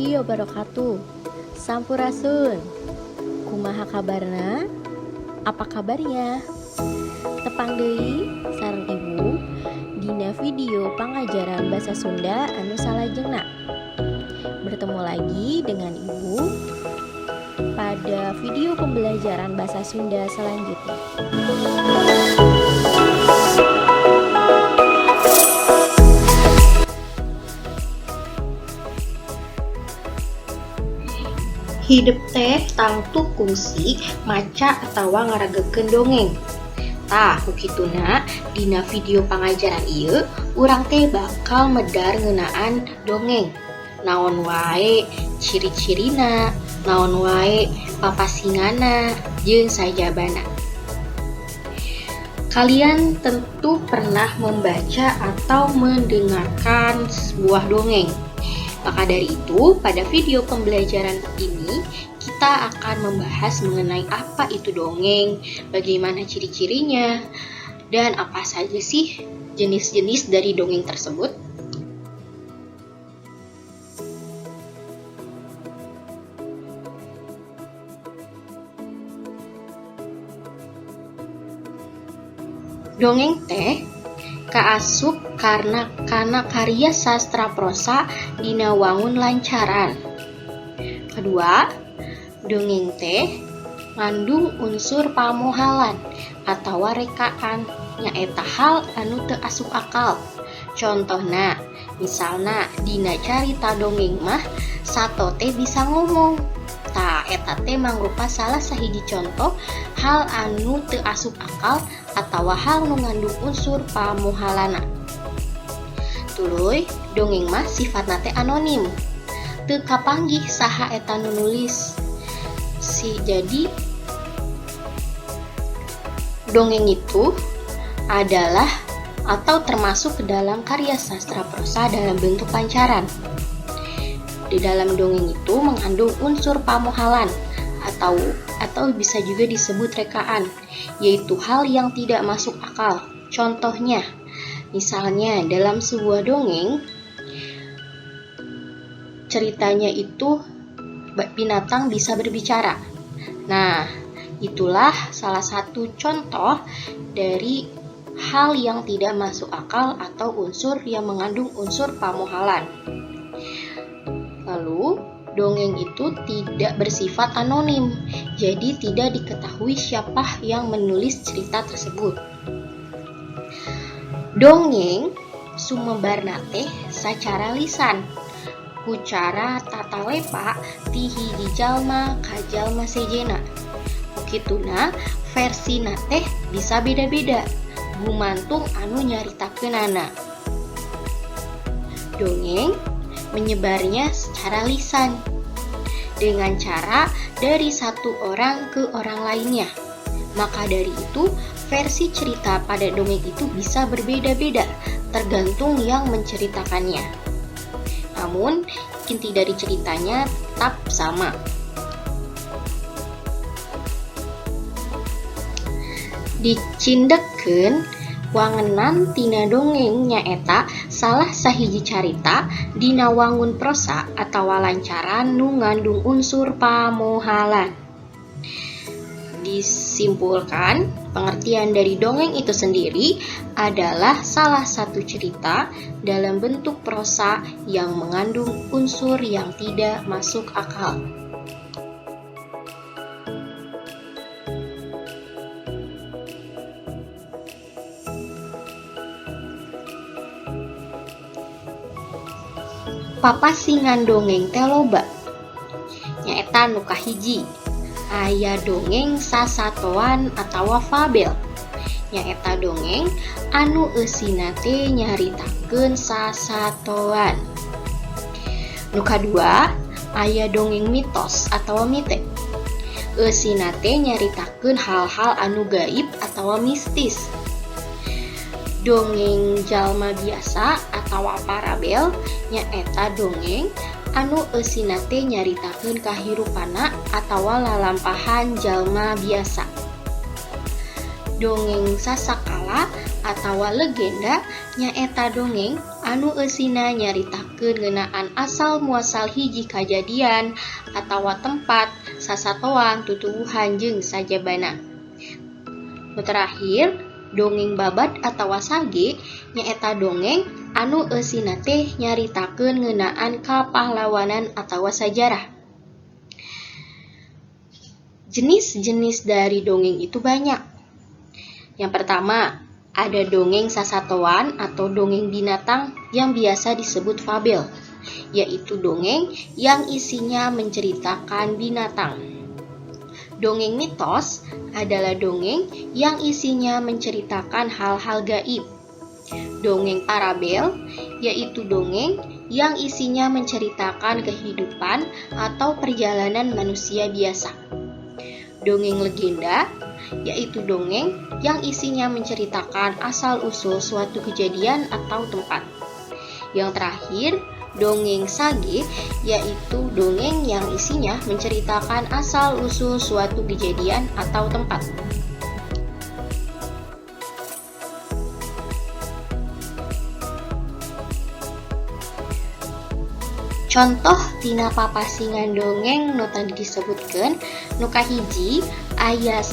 Warahmatullahi wabarakatuh. Sampurasun. Kumaha kabarna? Apa kabarnya? Tepang deui sareng Ibu dina video pangajaran bahasa Sunda anu salajengna. Bertemu lagi dengan Ibu pada video pembelajaran bahasa Sunda selanjutnya. Hidep teh tangtu kungsi maca atawa ngaragekeun dongeng. Tah, ku kituna dina video pangajaran ieu urang teh bakal medar ngeunaan dongeng. Naon wae ciri-cirina, naon wae papasinganna, jeung sajabana. Kalian tentu pernah membaca atau mendengarkan sebuah dongeng. Maka dari itu, pada video pembelajaran ini kita akan membahas mengenai apa itu dongeng, bagaimana ciri-cirinya, dan apa saja sih jenis-jenis dari dongeng tersebut. Dongeng teh kaasup kana karya sastra prosa dina wangun lancaran. Kedua, dongeng teh ngandung unsur pamohalan atawa rekaan, nyaeta hal anu teu asup akal. Contohna, misalna dina carita dongeng mah sato teh bisa ngomong. Tah, eta teh mangrupa salah sahiji contoh hal anu teu asup akal atawa hal nu ngandung unsur pamohalanna. Tuluy, dongeng mah sifatna teh anonim. Teu kapanggih saha eta nu nulis. Si jadi dongeng itu adalah atau termasuk ke dalam karya sastra prosa dalam bentuk lancaran. Di dalam dongeng itu mengandung unsur pamohalan atau bisa juga disebut rekaan, yaitu hal yang tidak masuk akal. Contohnya, misalnya dalam sebuah dongeng ceritanya itu binatang bisa berbicara. Nah, itulah salah satu contoh dari hal yang tidak masuk akal atau unsur yang mengandung unsur pamohalan. Lalu, dongeng itu tidak bersifat anonim, jadi tidak diketahui siapa yang menulis cerita tersebut. Dongeng sumebarna teh sacara lisan, ku cara tatalepa ti hiji jalma ka jalma sejenna. Ku kituna versina teh bisa beda-beda gumantung anu nyaritakeunana. Dongeng menyebarnya secara lisan dengan cara dari satu orang ke orang lainnya. Maka dari itu, versi cerita pada dongeng itu bisa berbeda-beda tergantung yang menceritakannya. Namun, inti dari ceritanya tetap sama. Dicindekkeun, wangenan tina dongeng nyaeta salah sahiji carita dina wangun prosa atawa lancaran nu ngandung unsur pamohalan. Disimpulkan, pengertian dari dongeng itu sendiri adalah salah satu cerita dalam bentuk prosa yang mengandung unsur yang tidak masuk akal. Papasingan dongeng teh loba. Nyaeta nu kahiji, aya dongeng sasatoan atawa fabel. Nyaeta dongeng anu eusina teh nyaritakeun sasatoan. Nu kadua, aya dongeng mitos atawa mite. Eusina teh nyaritakeun hal-hal anu gaib atawa mistis. Dongeng jalma biasa atawa parabel nyaeta dongeng anu eusina teh nyaritakeun kahirupanna atawa lalampahan jalma biasa. Dongeng sasakala atawa legenda nyaeta dongeng anu eusina nyaritakeun Nyaritakeun ngeunaan asal muasal hiji kajadian atawa tempat, sasatoan, tutuwuhan jeung sajabana. Nu terakhir, dongeng babad atawa sage nyaeta dongeng anu eusina teh nyaritakeun ngeunaan kapahlawanan atawa sajarah. Jenis-jenis dari dongeng itu banyak. Yang pertama, ada dongeng sasatoan atau dongeng binatang yang biasa disebut fabel, yaitu dongeng yang isinya menceritakan binatang. Dongeng mitos adalah dongeng yang isinya menceritakan hal-hal gaib. Dongeng parabel yaitu dongeng yang isinya menceritakan kehidupan atau perjalanan manusia biasa. Dongeng legenda yaitu dongeng yang isinya menceritakan asal-usul suatu kejadian atau tempat. Yang terakhir, dongeng sage yaitu dongeng yang isinya menceritakan asal-usul suatu kejadian atau tempat. Contoh tina papasingan dongeng nu tadi disebutkeun, nu kahiji aya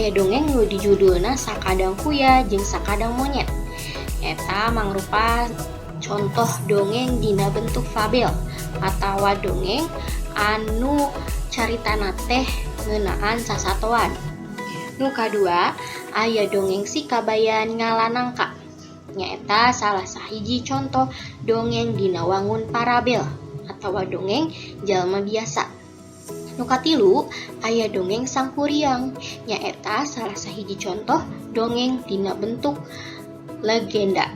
dongeng nu dijudulna Sakadang Kuya jeung Sakadang Monyet. Eta mangrupa contoh dongeng dina bentuk fabel atawa dongeng anu caritana teh ngeunaan sasatoan. Nu kadua aya dongeng Si Kabayan Ngala Nangka. Nyaeta salah sahiji contoh dongeng dina wangun parabel atawa dongeng jalma biasa. Nu katilu aya dongeng Sangkuriang, nyaeta salah sahiji contoh dongeng dina bentuk legenda.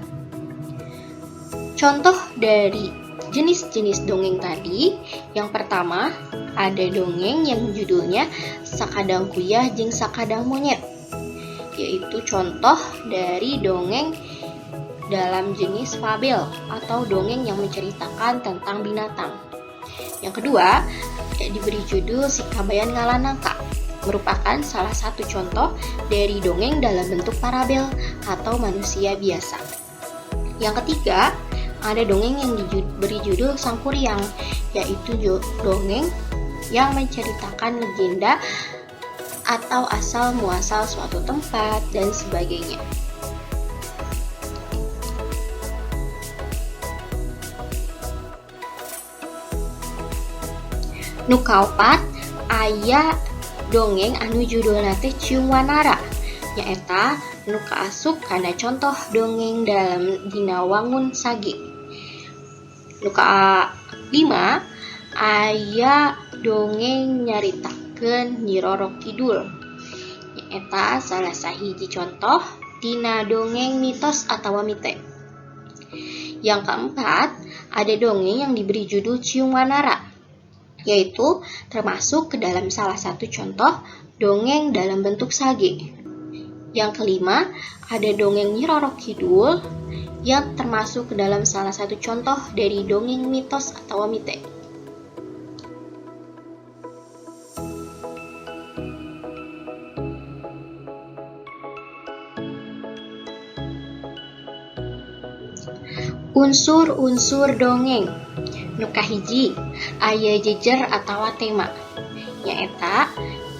Contoh dari jenis-jenis dongeng tadi, yang pertama ada dongeng yang judulnya Sakadang Kuyah jeung Sakadang Monyet, yaitu contoh dari dongeng dalam jenis fabel atau dongeng yang menceritakan tentang binatang. Yang kedua, diberi judul Si Kabayan Ngala Nangka, merupakan salah satu contoh dari dongeng dalam bentuk parabel atau manusia biasa. Yang ketiga, ada dongeng yang diberi judul Sangkuriang, yaitu dongeng yang menceritakan legenda atau asal muasal suatu tempat dan sebagainya. Nu kaopat aya dongeng anu judulna teh Ciung Wanara, nyaeta nu kaasup kana contoh dongeng dalam dina wangun sage. Nu kalima aya dongeng nyaritakeun Nyi Roro Kidul, nyaeta salah sahiji contoh tina dongeng mitos atawa mite. Yang keempat, ada dongeng yang diberi judul Ciung Wanara, yaitu termasuk ke dalam salah satu contoh dongeng dalam bentuk sage. Yang kelima, ada dongeng Nyi Roro Kidul yang termasuk ke dalam salah satu contoh dari dongeng mitos atau mite. Unsur-unsur dongeng. Nu kahiji aya jejer atawa tema, nyaeta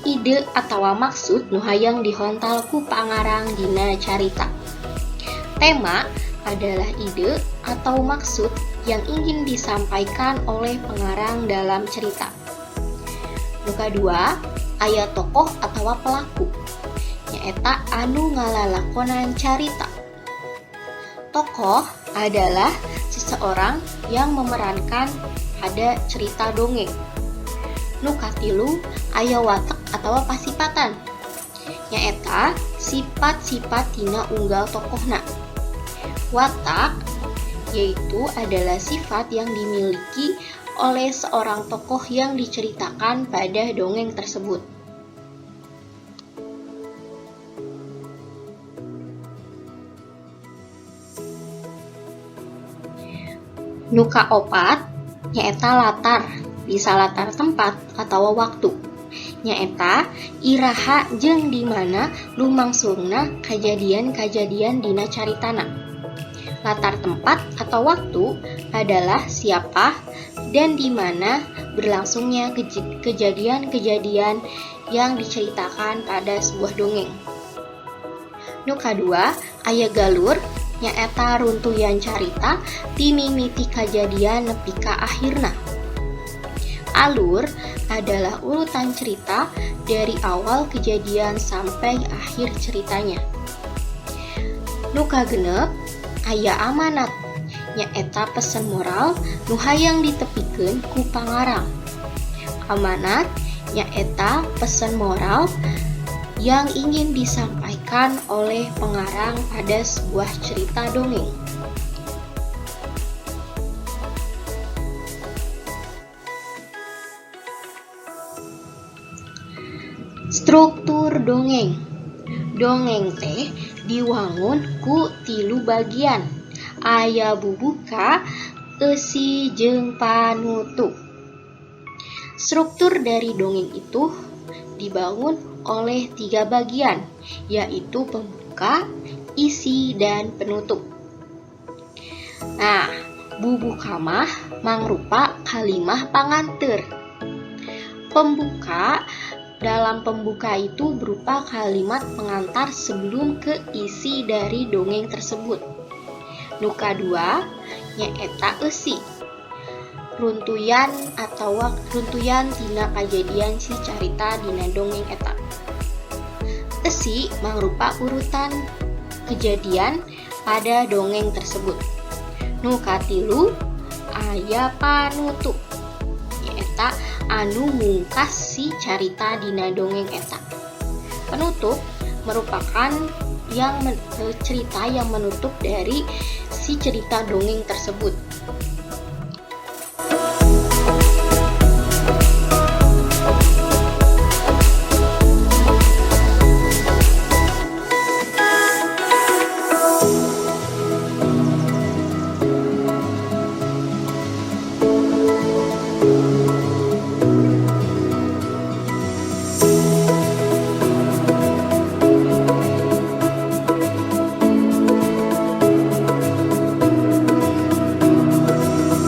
ide atawa maksud nu hayang dihontal ku pangarang dina carita. Tema adalah ide atau maksud yang ingin disampaikan oleh pengarang dalam cerita. Nu kadua aya tokoh atawa pelaku, nyaeta anu ngalalakonan carita. Tokoh adalah seseorang yang memerankan pada cerita dongeng. Nu katilu aya watek atawa pasipatan, nyaeta sifat-sifat tina unggal tokohna. Watak yaitu adalah sifat yang dimiliki oleh seorang tokoh yang diceritakan pada dongeng tersebut. Nu kaopat nyaeta latar, bisa latar tempat atawa waktu. Nyaeta iraha jeung di mana lumangsungna kajadian-kajadian dina caritana. Latar tempat atau waktu adalah siapa dan di mana berlangsungnya kejadian-kejadian yang diceritakan pada sebuah dongeng. Nu kadua, aya galur, nyaeta runtuyan carita ti mimiti kajadian nepi ka akhirna. Alur adalah urutan cerita dari awal kejadian sampai akhir ceritanya. Nu kagenep, aya amanat, nyaeta pesan moral nu hayang ditepikeun ku pangarang. Amanat nyaeta pesan moral yang ingin disampaikan oleh pengarang pada sebuah cerita dongeng. Struktur dongeng. Dongeng teh diwangun ku tilu bagian. Aya bubuka, eusi, jeung panutup. Struktur dari dongeng itu dibangun oleh tiga bagian, yaitu pembuka, isi, dan penutup. Nah, bubuka mah mangrupa kalimah panganteur. Pembuka dalam pembuka itu berupa kalimat pengantar sebelum ke isi dari dongeng tersebut. Nu kadua nyaeta eusi. Runtuyan atau runtuyan tina kajadian si carita dina dongeng eta. Eusi mangrupa urutan kejadian pada dongeng tersebut. Nu katilu aya panutup, nyaeta anu mungkas si carita dina dongeng eta. Penutup merupakan cerita yang menutup dari si cerita dongeng tersebut.